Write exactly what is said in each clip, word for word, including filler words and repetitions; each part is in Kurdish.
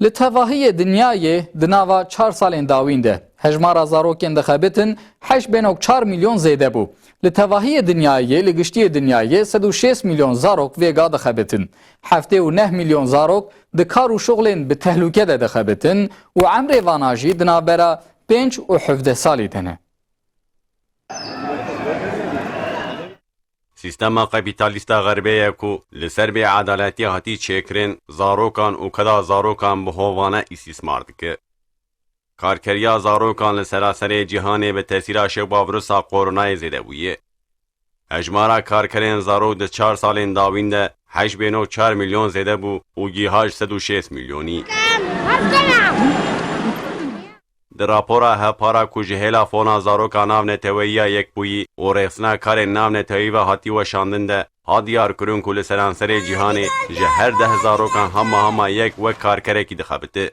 Li tevahiyê dinyayê di nava çar salên dawîn de hejmara zarokên dixebitin heşt bênok çar milyon zêde bû. Li tevahiyê dinyayê, li giştiyê dinyayê sed û şêst milyon zarok vêga dixebitin. Heftê û neh milyon zarok di kar û şuxlên bi tehlûke de dixebitin û emrê vana jî di navbera pênc û hevdeh salî de ne. Sîstema kapîtalîsta Xerbê ye ku li ser bêedaletî hatî çêkirin, zarokan û keda zarokan bi hovane îstîsmar dike. Karkeriya zarokan li seraserê cîhanê bi tesîra şewba virusa koronayê zêde bûye. Hejmara karkerên zarok di çar salên dawîn de heşt bênok çar milyon zêde bû û giha ji sed û şêst milyonî. Di rapora hevpara ku ji hêla fona zaroka navneteweyiya Yekbûyî û rêxistina karên navneteweyî ve hatî weşandin de, hat diyarkirin ku li seranserê cîhanê ji her deh zarokan hema hema yek wek karkerekî dixebite.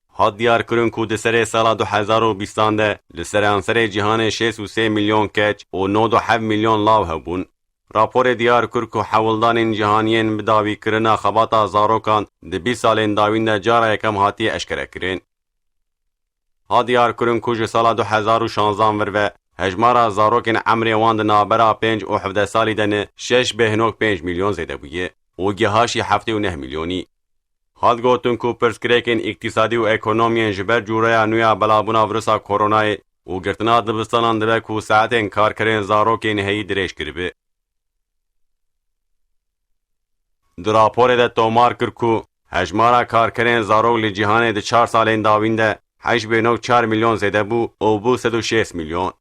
Hat diyarkirin ku di serê sala du hezar û bîstan de li seranserê cîhanê şêst û sê milyon keç û nod û heft milyon law hebûn. Raporê diyar kir ku hewldanên cîhaniyên bi dawîkirina xebata zarokan di bîst salên dawîn de cara yekem hatiye eşkerekirin. Ha diyarkirin ku ji sala du hezar û şanzan vir ve hejmara zarokên emrê wan di navbera pênc û hevdeh salî de ne şeş bêhnok pênc milyon zêde bûye û giha jî heftê û neh milyonî. Hat gotin ku pirsgirêkên îktisadî û ekonomiyên ji ber cûreya nû ya belavbûna virusa koronayê û girtina dibistanan dibe ku saetên karkerên zarokên heyî dirêj kiribe. Di raporê de tomar kir ku hejmara karkerên zarok li cîhanê di çar salên dawîn de heşt bênok çar milyon zêde bû û bû sed û şêst milyon.